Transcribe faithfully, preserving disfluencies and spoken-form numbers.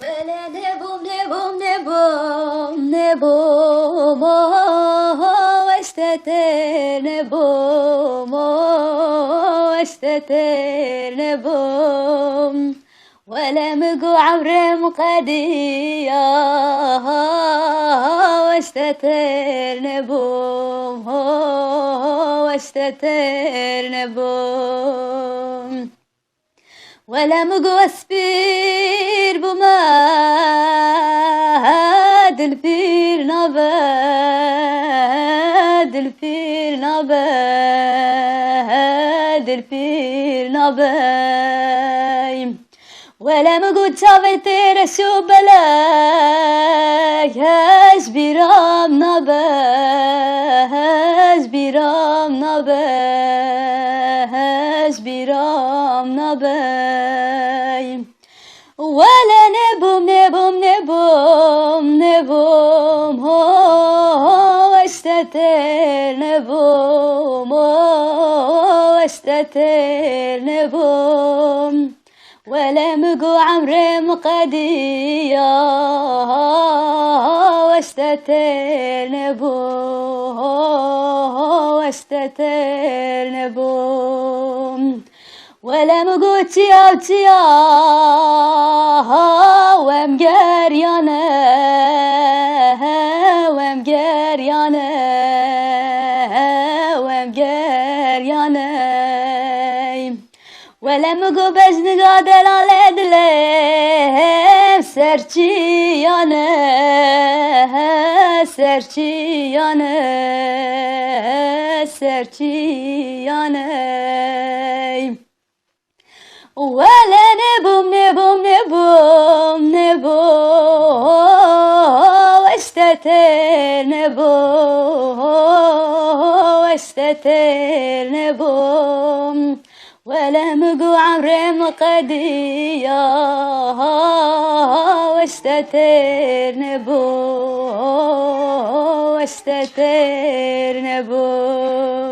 Wele nebûm, nebûm, nebûm, nebûm, oh, ez te têr nebûm, oh, ez te têr nebûm. Wele min got emrê min qediya, oh, ez te têr nebûm, oh, ez te têr nebûm. Wele min got ez pîr bûme, dil pîr nabe, dil pîr nabe, dil pîr nabe. Wele min got çavê têr e şû belek, ez bîram nabe, ez bîram nabe, ez bîram nabe. Wele nebûm, nebûm, nebûm, nebûm, ho, ho, ez te têr nebûm, ho, ho, ez te têr nebûm. Wele min got emrê min qediya, ez te têr nebûm, ez te têr nebûm. Wele min got çiya û çiya, wem geriyane, wem geriyane, wem geriyane. Wele min got bejniga delale dilê serçiyane, serçiyane, serçiyane. Wele nebûm, nebûm, nebûm, nebûm, ez te têr nebûm, ez te têr nebûm. Wele min got emrê min qediya, ez te têr nebûm, ez te têr nebûm.